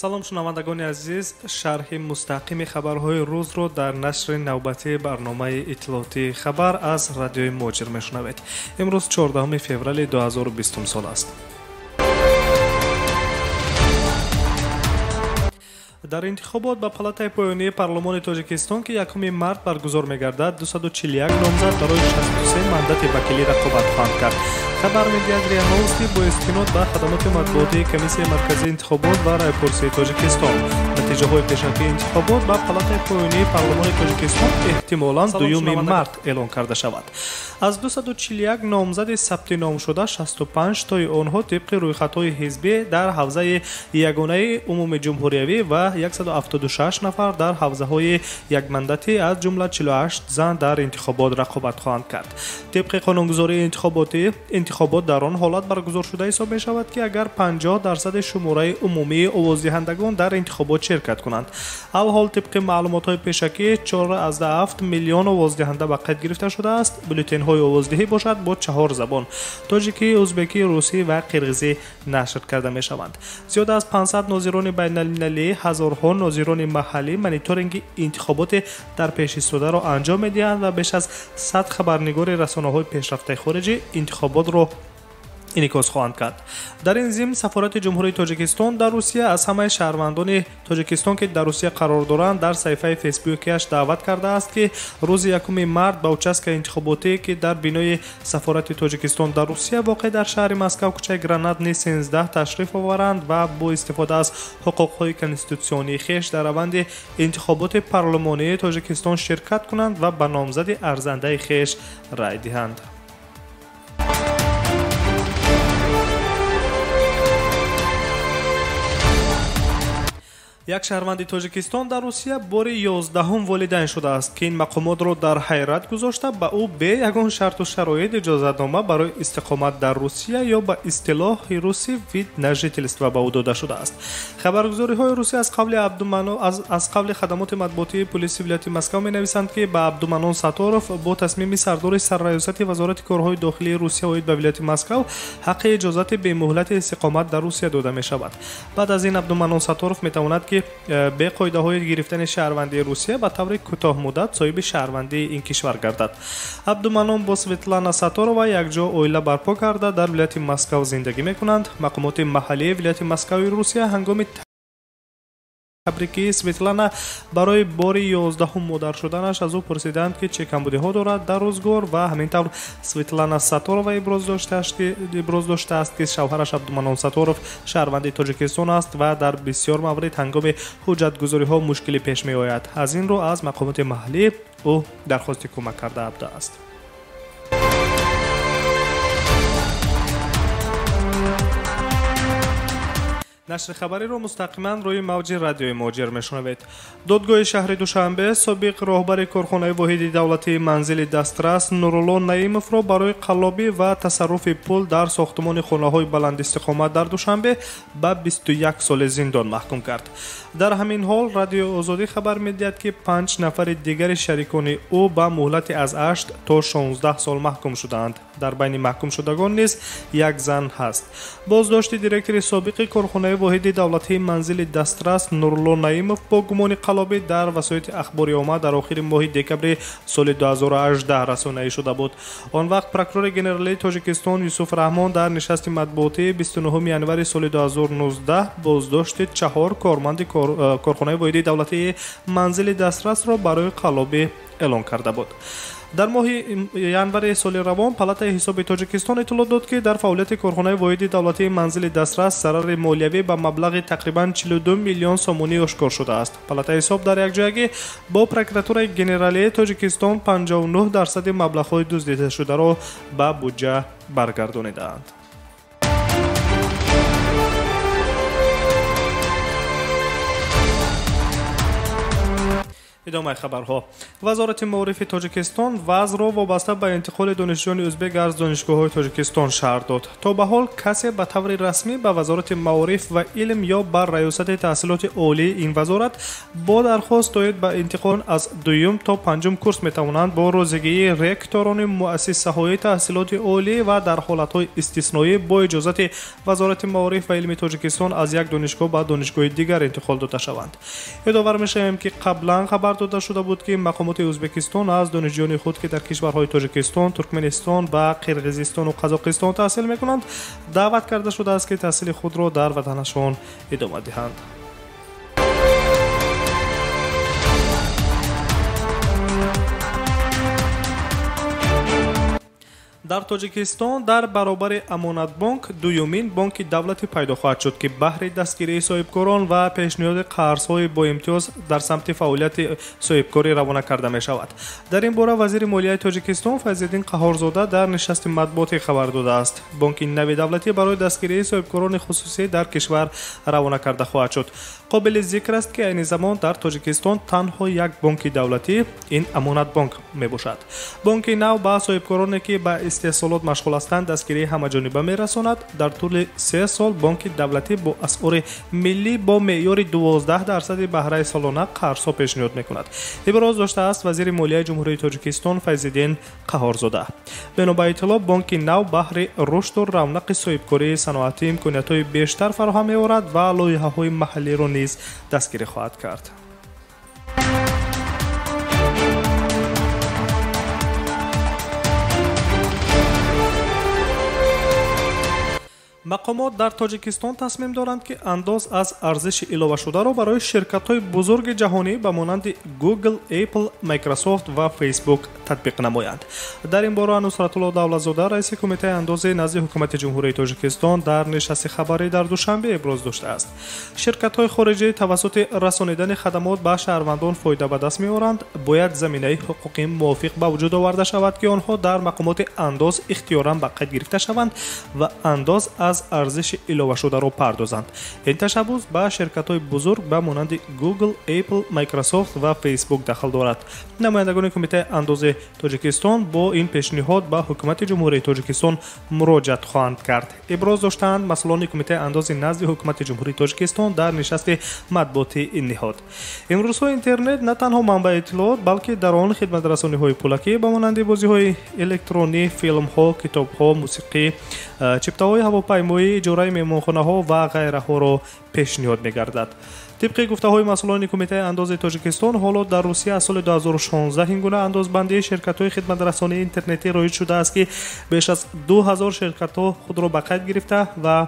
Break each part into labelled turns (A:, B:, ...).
A: Салом, шунавандагони азиз. Шарҳи мустақими хабарҳои рӯзро дар нашри навбатии барномаи иттилоотии «Хабар» аз радиои Муҳоҷир мешунавед. Имрӯз 14 феврали 2020 сол аст. Дар интихобот ба палатаи поёнии парлумони Тоҷикистон, ки 1 март баргузор мегардад, 241 номзад барои 63 мандати вакилӣ рақобат хоҳанд кард. Хабар медиҳад РИА Новости бо истинод ба хадамоти матбуотии Комиссияи марказии интихобот ва райпурсии Тоҷикистон. Натиҷаҳои пешакии интихобот ба палатаи поёнии парлумони Тоҷикистон эҳтимолан 2 март эълон карда шавад. Аз 241 номзади сабти номшуда 65 тои онҳо тибқи рӯйхатҳои ҳизбӣ дар ҳавзаи ягонаи умумиҷумҳуриявӣ ва 176 нафар дар ҳавзаҳои якмандатӣ, аз ҷумла 48 зан, дар интихобот рақобат хоҳанд кард. Тибқи қонунгузории интихоботӣ, интихобот дар он ҳолат баргузор шуда ҳисоб мешавад, ки агар 50% шумораи умумии овоздиҳандагон дар интихобот ширкат кунанд. Алҳол тибқи маълумотҳои пешакӣ 4,7 миллион овоздиҳанда ба қайд гирифта шудааст. Бюллетенҳои овоздиҳӣ бошад бо 4 забон: тоҷикӣ, ӯзбекӣ, русӣ ва қирғизӣ нашр карда мешаванд. Зиёда аз 500 нозирони байналмилалӣ, ҳазорҳо нозирони маҳаллӣ мониторинги интихоботи дар пеш истодаро анҷом медиҳанд ва беш аз 100 хабарнигори расонаҳои пешрафтаи хориҷӣ интихоботро инъикос хоҳанд кард. Дар ин зимн сафорати Ҷумҳурии Тоҷикистон дар Русия аз ҳамаи шаҳрвандони Тоҷикистон, ки дар Русия қарор доранд, дар саҳифаи фейсбукиаш даъват кардааст, ки рӯзи 1 март ба участкаи интихоботӣ, ки дар бинои сафорати Тоҷикистон дар Русия воқеъ дар шаҳри Москав, кӯчаи Гранатни 13, ташриф оваранд ва бо истифода аз ҳуқуқҳои конститутсионии хеш дар раванди интихоботи парлумонии Тоҷикистон ширкат кунанд ва ба номзади арзандаи хеш рай диҳанд. Як шаҳрванди Тоҷикистон дар Русия бори 11-ум волидайн шудааст, ки ин мақомотро дар ҳайрат гузошта, ба ӯ бе ягон шарту шароит иҷозатнома барои истиқомат дар Русия ё ба истилоҳи русӣ вид на жительство ба ӯ дода шудааст. Хабаргузориҳои Русия аз қавли хадамоти матбуотии полиси вилояти Москав менависанд, ки ба Абдуманон Сатторов бо тасмими сардори сарраёсати Вазорати корҳои дохилии Русия оид ба вилояти Москав ҳаққи иҷозати бемуҳлати истиқомат дар Русия дода мешавад. Баъд аз ин Абдуманон Сатторов метавонад, ки бе қоидаҳои гирифтани шаҳрвандии Русия ба таври кӯтоҳмуддат соҳиби шаҳрвандии ин кишвар гардад. Абдуманон бо Светлана Сатторова якҷо оила барпо карда, дар вилояти Москав зиндагӣ мекунанд. Мақомоти маҳаллии вилояти Москави Русия ҳангоми табрикии Светлана барои бори 11-ум модар шуданаш аз ӯ пурсиданд, ки чӣ камбудиҳо дорад дар рӯзгор, ва ҳамин тавр Светлана Сатторова иброз доштааст, ки шавҳараш Абдуманон Сатторов шаҳрванди Тоҷикистон аст ва дар бисёр маврид ҳангоми ҳуҷҷатгузориҳо мушкилӣ пеш меояд. Аз ин рӯ аз мақомоти маҳаллӣ ӯ дархости кӯмак карда будааст. Нашри хабариро мустақиман рӯи мавҷи радиои Муҳоҷир мешунавед. Додгоҳи шаҳри Душанбе собиқ роҳбари корхонаи воҳиди давлатии манзили дастрас Нурулло Наимовро барои қаллобӣ ва тасарруфи пул дар сохтумони хонаҳои баландистиқомат дар Душанбе ба 21 соли зиндон маҳкум кард. Дар ҳамин ҳол радиои Озодӣ хабар медиҳад, ки 5 нафари дигари шарикони ӯ ба муҳлати аз 8 то 16 сол маҳкум шудаанд. Дар байни маҳкумшудагон низ як зан ҳаст. Боздошти директори собиқи корхонаи воҳиди давлатии манзили дастрас Нурулло Наимов бо гумони қаллобӣ дар васоити ахбори омма дар охири моҳи декабри соли 2018 расонаӣ шуда буд. Он вақт прокурори генералии Тоҷикистон Юсуф Раҳмон дар нишасти матбуотии 29 январи соли 2019 боздошти 4 корманди корхонаи воҳиди давлатии манзили дастрасро барои қаллобӣ эълон карда буд. Дар моҳи январи соли равон Палатаи ҳисоби Тоҷикистон иттилоъ дод, ки дар фаъолияти корхонаи воҳиди давлатии манзили дастрас зарари молиявӣ ба маблағи тақрибан 42 миллион сомонӣ ошкор шудааст. Палатаи ҳисоб дар якҷоягӣ бо прокуратураи генералии Тоҷикистон 59% маблағҳои дуздидашударо ба буҷа баргардонидаанд. Идомаи хабарҳо. Вазорати маорифи Тоҷикистон вазъро вобаста ба интиқоли донишҷӯёни ӯзбек аз донишгоҳҳои Тоҷикистон шарҳ дод. То ба ҳол касе ба таври расмӣ ба Вазорати маориф ва илм ё ба Раёсати таҳсилоти олии ин вазорат бо дархост доид ба интиқол аз дуюм то панҷум курс метавонанд бо розигии ректорони муассисаҳои таҳсилоти олӣ ва дар ҳолатҳои истисноӣ бо иҷозати Вазорати маориф ва илми Тоҷикистон аз як донишгоҳ ба донишгоҳи дигар интиқол дода шаванд. Ёдовар мешавем, ки қаблан хабар дода шуда буд, ки мақомоти Ӯзбекистон аз донишҷӯёни худ, ки дар кишварҳои Тоҷикистон, Туркманистон ва Қирғизистону Қазоқистон таҳсил мекунанд, даъват карда шудааст, ки таҳсили худро дар ватанашон идома диҳанд. Дар Тоҷикистон дар баробари Амонатбонк дуюмин бонки давлатӣ пайдо хоҳад шуд, ки баҳри дастгирии соҳибкорон ва пешниҳоди қарзҳои боимтиёз дар самти фаъолияти соҳибкорӣ равона карда мешавад. Дар ин бора вазири молияи Тоҷикистон Файзиддин Қаҳорзода дар нишасти матбуотӣ хабар додааст. Бонки нави давлатӣ барои дастгирии соҳибкорони хусусӣ дар кишвар равона карда хоҳад шуд. Қобили зикр аст, ки айни замон дар Тоҷикистон танҳо як бонки давлатӣ, ин Амонатбонк мебошад. Бонки нав ба соҳибкороне, ки ба истеҳсолот машғул ҳастанд, дастгирии ҳамаҷониба мерасонад. Дар тӯли 3 сол бонки давлатӣ бо асъори миллӣ бо меъёри 12% баҳраи солона қарзҳо пешниҳод мекунад. Иброз доштааст вазири молияи Ҷумҳурии Тоҷикистон Файзиддин Қаҳорзода. Бино ба иттилоъ, бонки нав баҳри рушду равнақи соҳибкории саноатӣ имкониятҳои бештар фароҳам меорад ва лоиҳаҳои маҳаллиро низ дастгирӣ хоҳад кард. Мақомот дар Тоҷикистон тасмим доранд, ки андоз аз арзиши иловашударо барои ширкатҳои бузурги ҷаҳонӣ ба монанди Google, Apple, Microsoft ва Facebook татбиқ намоянд. Дар ин бора Нусратулло Давлатзода, раиси Кумитаи андози назди Ҳукумати Ҷумҳурии Тоҷикистон, дар нишасти хабарӣ дар Душанбе иброз доштааст. Ширкатҳои хориҷӣ тавассути расонидани хадамот ба шаҳрвандон фоида ба даст меоранд. Бояд заминаи ҳуқуқӣ мувофиқ ба вуҷуд оварда шавад, ки онҳо дар мақомоти андоз ихтиёран ба қайд гирифта шаванд ва андоз аз арзиши иловашударо пардозанд. Ин ташаббус ба ширкатҳои бузург ба монанди Google, Apple, Microsoft ва Facebook дахл дорад. Намояндагони Кумитаи андози Тоҷикистон бо ин пешниҳод ба Ҳукумати Ҷумҳурии Тоҷикистон муроҷиат хоҳанд кард. Иброз доштаанд масъулони Кумитаи андози назди Ҳукумати Ҷумҳурии Тоҷикистон дар нишасти матбуотии ин ниҳод. Имрӯзҳо интернет на танҳо манбаи иттилоот, балки дар он хидматрасониҳои пулакӣ ба монанди бозиҳои электронӣ, филмҳо, китобҳо, мусиқӣ, чиптаҳои ҳавопаймоӣ, иҷораи меҳмонхонаҳо ва ғайраҳоро пешниҳод мегардад. Тибқи гуфтаҳои масъулони Кумитаи андози Тоҷикистон, ҳоло дар Русия аз соли 2016 ин гуна андозбандии ширкатҳои хидматрасонии интернетӣ роиҷ шудааст, ки беш аз 2000 ширкатҳо худро ба қайд гирифта ва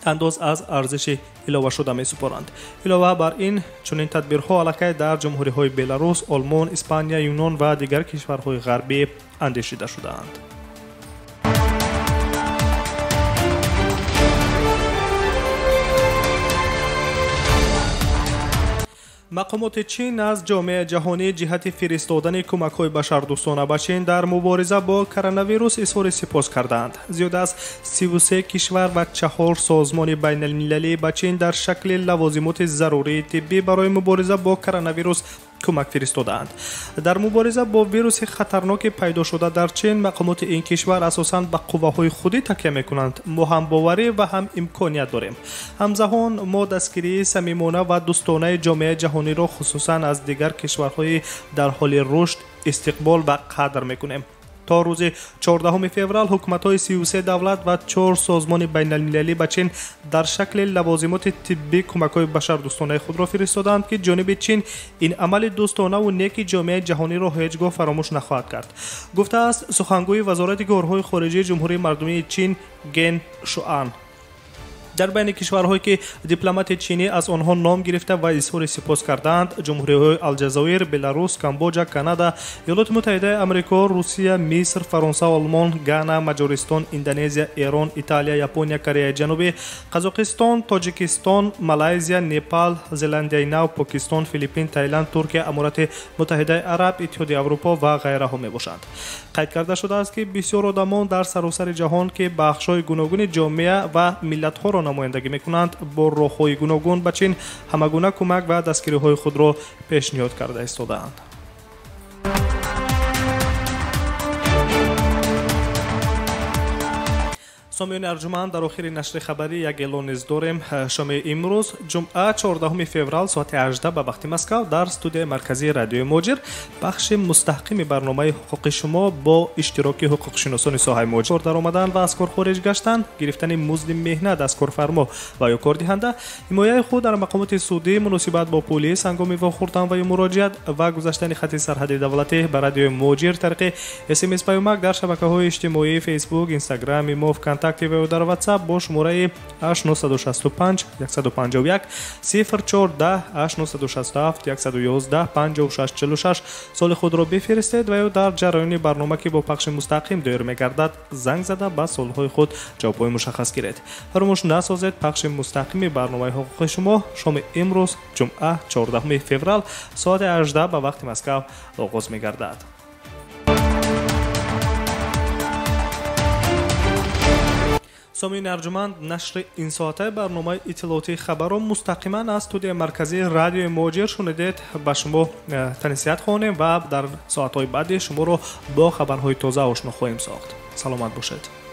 A: андоз аз арзиши иловашуда месупоранд. Илова бар ин, чунин тадбирҳо аллакай дар ҷумҳуриҳои Беларус, Олмон, Испания, Юнон ва дигар кишварҳои ғарбӣ андешида шудаанд. Мақомоти Чин аз ҷомеаи ҷаҳонӣ ҷиҳати фиристодани кӯмакҳои башардӯстона ба Чин дар мубориза бо коронавирус изҳори сипос кардаанд. Зиёда аз 33 кишвар ва 4 созмони байналмилалӣ ба Чин дар шакли лавозимоти зарурии тиббӣ барои мубориза бо коронавирус кӯмак фиристодаанд. Дар мубориза бо вируси хатарноки пайдо шуда дар Чин, мақомоти ин кишвар асосан ба қувваҳои худӣ такя мекунанд. Мо ҳам боварӣ ва ҳам имконият дорем. Ҳамзамон мо дастгирии самимона ва дӯстонаи ҷомеаи ҷаҳониро хусусан аз дигар кишварҳои дар ҳоли рушд истиқбол ва қадр мекунем. То рӯзи 14 феврал ҳукуматҳои 33 давлат ва 4 созмони байналмилалӣ ба Чин дар шакли лавозимоти тиббӣ кӯмакҳои башардӯстонаи худро фиристоданд, ки ҷониби Чин ин амали дӯстонаву неки ҷомеаи ҷаҳониро ҳеҷ гоҳ фаромӯш нахоҳад кард, гуфтааст сухангӯи Вазорати корҳои хориҷии Ҷумҳурии Мардумии Чин Ген Шуан. Дар байни кишварҳое ки дипломати чинӣ аз онҳо ном гирифта ва изҳори сипос кардаанд, ҷумҳуриҳои Алҷазоир, Беларус, Камбоҷа, Канада, Иёлоти Муттаҳидаи Амрико, Русия, Миср, Фаронса, Олмон, Гана, Маҷористон, Индонезия, Эрон, Италия, Япония, Кореяи Ҷанубӣ, Қазоқистон, Тоҷикистон, Малайзия, Непал, Зеландияи Нав, Покистон, Филиппин, Таиланд, Туркия, Аморати Муттаҳидаи Араб, Иттиҳоди Аврупо ва ғайраҳо мебошанд. Қайд карда шудааст, ки бисёр одамон дар саросари ҷаҳон, ки бахшҳои гуногуни ҷомеа ва миллатҳоро намояндагӣ мекунанд, бо роҳҳои гуногун ба Чин ҳамагуна кӯмак ва дастгириҳои худро пешниҳод карда истодаанд. Сомиёни арҷуманд, дар охири нашри хабарӣ як эълон низ дорем. Шоми имрӯз, ҷумъа, 14 феврал, соати 18 ба вақти Москав дар студияи марказии радиои Муҳоҷир пахши мустаҳкими барномаи ҳуқуқи шумо бо иштироки ҳуқуқшиносони соҳаи муҳоҷир даромадан ва аз кор хориҷ гаштан, гирифтани музди меҳнат аз корфармо ва ё кордиҳанда, ҳимояи худ дар мақомоти судӣ, муносибат бо полис ҳангоми вохӯрдан ва ё муроҷиат ва гузаштани хати сарҳади давлатӣ ба радиои Муҳоҷир тариқи СМС паёмак дар шабакаҳои иҷтимоӣ Фейсбук, Инстаграм, Имо, ВКонтакте ва ё дар WhatsApp бо шумораи 8965 151 0410 8967 111 56 46 соли худро бифиристед ва ё дар ҷараёни барнома, ки бо пахши мустақим доир мегардад, занг зада ба суолҳои худ ҷавобҳои мушаххас гиред. Фаромӯш насозед, пахши мустақими барномаи ҳуқуқи шумо шоми имрӯз, ҷумъа, 14 феврал, соати 18 ба вақти Москав оғоз мегардад. Сомиёни арҷуманд, нашри ин соатаи барномаи иттилоотии хабарро мустақиман аз студияи марказии радиои Муҳоҷир шунидед. Ба шумо танисиҳат хонем ва дар соатҳои баъдӣ шуморо бо хабарҳои тоза ошно хоҳем сохт. Саломат бошед.